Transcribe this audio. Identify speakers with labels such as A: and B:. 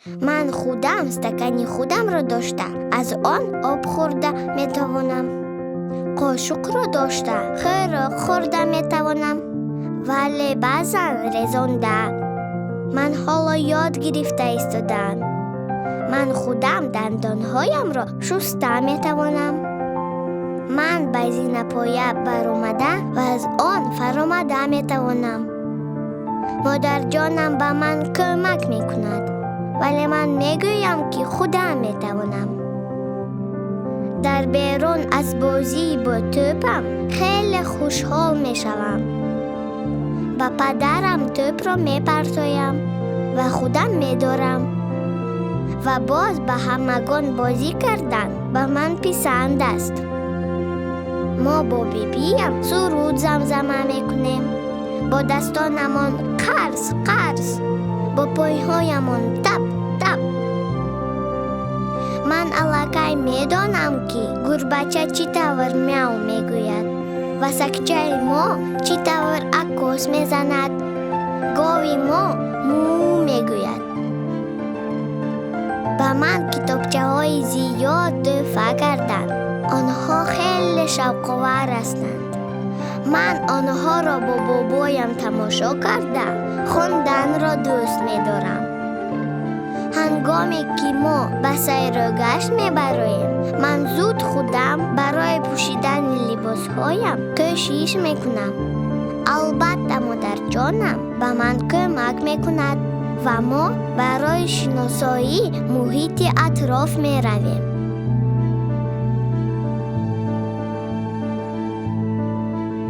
A: Ман худам стакани худамро дошта, аз он об хӯрда метавонам. Қошуқро дошта, хӯрок хӯрда метавонам, вале баъзан резонда. Ман ҳоло ёд гирифта истодаам. Ман худам дандонҳоямро шуста метавонам. Ман ба зинапоя баромада ва аз он фаромада метавонам. Модарҷонам ба ман кӯмак мекунад, вале ман мегӯям, ки худам метавонам. Дар берун аз бозӣ бо тӯпам хеле хушҳол мешавам. Ба падарам тӯпро мепартоям ва худам медорам. Ва боз ба ҳамагон бозӣ кардан ба ман писанд аст. Мо бо бибиям суруд замзама мекунем. Бо дастонамон қарс қарс, бо пойҳоямон тап тап. Ман аллакай медонам, ки гурбача чӣ тавр мяу мегӯяд ва сагчаи мо чӣ тавр аккос мезанад. Гови мо мӯ мегӯяд. Ба ман китобчаҳои зиёд тӯҳфа карданд. Онҳо хеле шавқовар ҳастанд. Ман онҳоро бо бобоям тамошо карда, хонданро дӯст медорам. Ҳангоме ки мо ба сайру гашт мебароем, ман зуд худам барои пӯшидани либосҳоям кӯшиш мекунам. Албатта, модарҷонам ба ман кӯмак мекунад ва мо барои шиносоӣ муҳити атроф меравем.